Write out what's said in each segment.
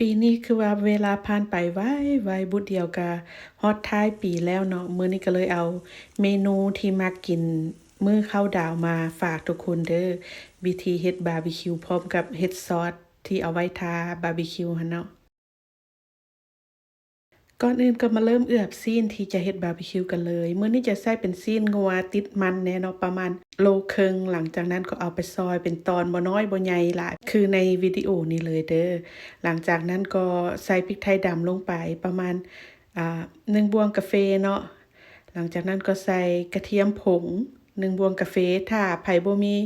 ປີນີ້ຄືວ່າເວລາຜ່ານໄປໄວໆ ບຸດດຽວກະຮອດທ້າຍປີແລ້ວເນາະ. ມື້ນີ້ກະເລີຍເອົາເມນູທີ່ມັກກິນມື້ເຄົາດາວມາຝາກທຸກຄົນເດີ, ວິທີເຮັດບາບີຄິວພ້ອມກັບເຮັດຊອດທີ່ເອົາໄວ້ທາບາບີຄິວຫັ້ນເນາະ. ກ່ອນອື່ນກໍມາເລີ່ມເອືອບຊີ້ນທີ່ຈະເຮັດບາບີຄິວກັນເລີຍ. ມື້ນີ້ຈະໃຊ້ເປັນຊີ້ນງົວຕິດມັນແນ່ເນາະ ປະມານໂລເຄິ່ງ. ຫຼັງຈາກນັ້ນກໍເອົາໄປຊອຍເປັນຕອນ ບໍ່ນ້ອຍບໍ່ໃຫຍ່ຫຼາຍ ຄືໃນວິດີໂອນີ້ເລີຍເດີ. ຫຼັງຈາກນັ້ນກໍໃສ່ພິກໄທດຳລົງໄປປະມານ ອາ ໜຶ່ງບ່ວງກາເຟເນາະ. ຫຼັງຈາກນັ້ນກໍໃສ່ກະທຽມຜົງ ໜຶ່ງບ່ວງກາເຟ. ຖ້າໃຜບໍ່ມີ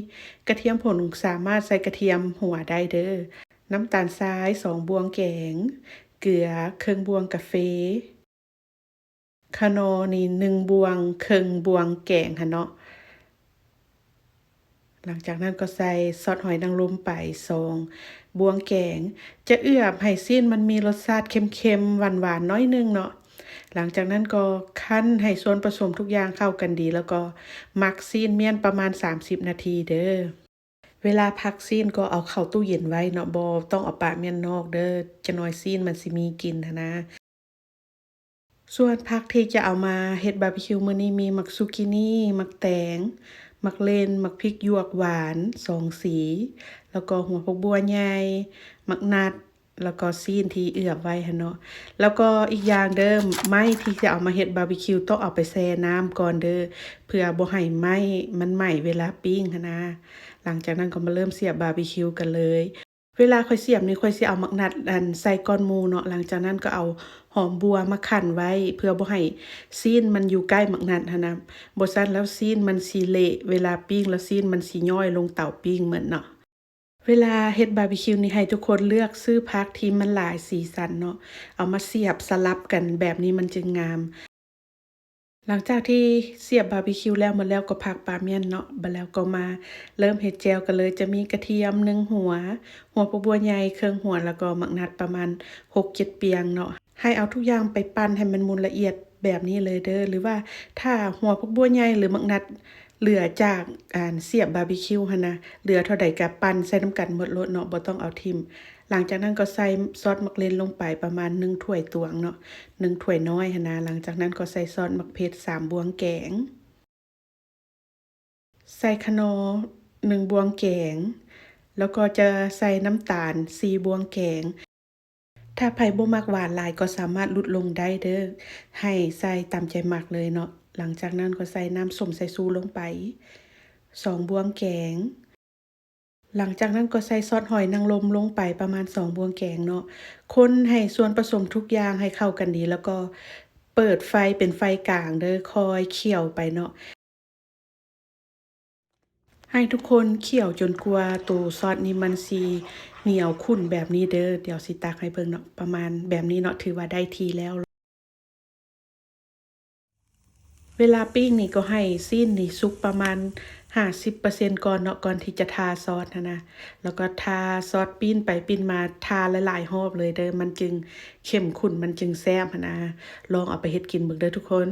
ກະທຽມຜົງ ສາມາດໃສ່ກະທຽມຫົວໄດ້ເດີ. ນ້ຳຕານຊາຍສອງບ່ວງແກງ, ເກືອເຄິ່ງບ່ວງກາເຟ, ຂະໜໍ່ນີ້ໜຶ່ງບ່ວງເຄິ່ງບ່ວງແກງຫັ້ນເນາະ. ຫຼັງຈາກນັ້ນກໍໃສ່ຊອດຫອຍນາງລົມໄປສອງບ່ວງແກງ. ຈະເອືອບໃຫ້ຊີ້ນມັນມີລົດຊາດເຄັມໆ ຫວານໆ ໜ້ອຍໜຶ່ງເນາະ. ຫຼັງຈາກນັ້ນກໍຄັ້ນໃຫ້ສ່ວນປະສົມທຸກຢ່າງເຂົ້າກັນດີ ແລ້ວກໍໝັກຊີ້ນມ້ຽນປະມານສາມສິບນາທີເດີ. ເວລາພັກຊີ້ນກໍເອົາເຂົ້າຕູ້ເຢັນໄວ້ເນາະ, ບໍ່ຕ້ອງເອົາປະມ້ຽນນອກເດີ, ຈະໜ້ອຍຊີ້ນມັນຊິມີກິ່ນຫັ້ນນະ. ສ່ວນຜັກທີ່ຈະເອົາມາເຮັດບາບີຄິວມື້ນີ້ມີໝາກຊູກິນີ, ໝາກແຕງ, ໝາກເລັ່ນ, ໝາກພິກຫຍວກຫວານສອງສີ, ແລ້ວກໍຫົວຜັກບົ່ວໃຫຍ່, ໝາກນັດ, ແລ້ວກໍຊີ້ນທີ່ເອືອບໄວ້ຫັ້ນເນາະ. ແລ້ວກໍອີກຢ່າງເດີ, ໄມ້ທີ່ຈະເອົາມາເຮັດບາບີຄິວຕ້ອງເອົາໄປແຊ່ນ້ຳກ່ອນເດີ, ເພື່ອບໍ່ໃຫ້ໄມ້ມັນໄໝ້ເວລາປີ້ງຫັ້ນນະ. ຫຼັງຈາກນັ້ນກໍມາເລີ່ມສຽບບາບີຄິວກັນເລີຍ. ເວລາຂ້ອຍສຽບນີ້ ຂ້ອຍຊິເອົາໝາກນັດ ອັນ ໃສ່ກ່ອນໝູ່ເນາະ. ຫຼັງຈາກນັ້ນກໍເອົາຫອມບົ່ວມາຂັ້ນໄວ້ ເພື່ອບໍ່ໃຫ້ຊີ້ນມັນຢູ່ໃກ້ໝາກນັດຫັ້ນນະ, ບໍ່ຊັ້ນແລ້ວຊີ້ນມັນຊິເລະ, ເວລາປີ້ງແລ້ວຊີ້ນມັນຊິຍ້ອຍລົງເຕົາປີ້ງໝົດເນາະ. ເວລາເຮັດບາບີຄິວນີ້ ໃຫ້ທຸກຄົນເລືອກຊື້ຜັກທີ່ມັນຫຼາຍສີສັນເນາະ, ເອົາມາສຽບສະຫຼັບກັນແບບນີ້ມັນຈຶ່ງງາມ. ຫຼັງຈາກທີ່ສຽບບາບີຄິວແລ້ວໝົດແລ້ວ ກໍພັກປາມ້ຽນເນາະ, ບາດແລ້ວກໍມາເລີ່ມເຮັດແຈ່ວກັນເລີຍ. ຈະມີກະທຽມໜຶ່ງຫົວ, ຫົວຜັກບົ່ວໃຫຍ່ເຄິ່ງຫົວ, ແລ້ວກໍໝາກນັດປະມານຫົກເຈັດປ່ຽງເນາະ. ໃຫ້ເອົາທຸກຢ່າງໄປປັ່ນໃຫ້ມັນໝຸ່ນລະອຽດແບບນີ້ເລີຍເດີ, ຫຼືວ່າຖ້າຫົວຜັກບົ່ວໃຫຍ່ ຫຼື ໝາກນັດເຫຼືອຈາກ ອັນ ສຽບບາບີຄິວຫັ້ນນະ, ເຫຼືອເທົ່າໃດກໍປັ່ນໃສ່ນຳກັນໝົດໂລດເນາະ, ບໍ່ຕ້ອງເອົາຖິ້ມ. ຫຼັງຈາກນັ້ນກໍໃສ່ຊອດໝາກເລັ່ນລົງໄປປະມານໜຶ່ງຖ້ວຍຕວງເນາະ, ໜຶ່ງຖ້ວຍນ້ອຍຫັ້ນນະ. ຫຼັງຈາກນັ້ນກໍໃສ່ຊອດໝາກເຜັດສາມບ່ວງແກງ, ໃສ່ຂະໜໍ່ໜຶ່ງບ່ວງແກງ, ແລ້ວກໍຈະໃສ່ນ້ຳຕານສີ່ບ່ວງແກງ. ຖ້າໃຜບໍ່ມັກຫວານຫຼາຍກໍສາມາດຫຼຸດລົງໄດ້ເດີ, ໃຫ້ໃສ່ຕາມໃຈມັກເລີຍເນາະ. ຫຼັງຈາກນັ້ນກໍໃສ່ນ້ຳສົ້ມສາຍຊູລົງໄປສອງບ່ວງແກງ. ຫຼັງຈາກນັ້ນກໍໃສ່ຊອດຫອຍນາງລົມລົງໄປປະມານສອງບ່ວງແກງເນາະ. ຄົນໃຫ້ສ່ວນປະສົມທຸກຢ່າງໃຫ້ເຂົ້າກັນດີ ແລ້ວກໍເປີດໄຟເປັນໄຟກາງເດີ, ຄ່ອຍຂ້ຽວໄປເນາະ. ໃຫ້ທຸກຄົນຂ້ຽວຈົນກວ່າໂຕຊອດນີ້ມັນຊິໜຽວຂຸ້ນແບບນີ້ເດີ. ດຽວຊິຕັກໃຫ້ເບິ່ງເນາະ, ປະມານແບບນີ້ເນາະ, ຖືວ່າໄດ້ທີ່ແລ້ວ. ເວລາປີ້ງນີ້ກໍໃຫ້ຊີ້ນນີ້ສຸກປະມານຫ້າສິບເປີເຊັນກ່ອນເນາະ, ກ່ອນທີ່ຈະທາຊອດຫັ້ນນະ. ແລ້ວກໍທາຊອດປີ້ນໄປປີ້ນມາ, ທາຫຼາຍໆຮອບເລີຍເດີ, ມັນຈຶ່ງເຂັ້ມຂຸ້ນ, ມັນຈຶ່ງແຊບຫັ້ນນະ. ລອງເອົາໄປເຮັດກິນເບິ່ງເດີທຸກຄົນ.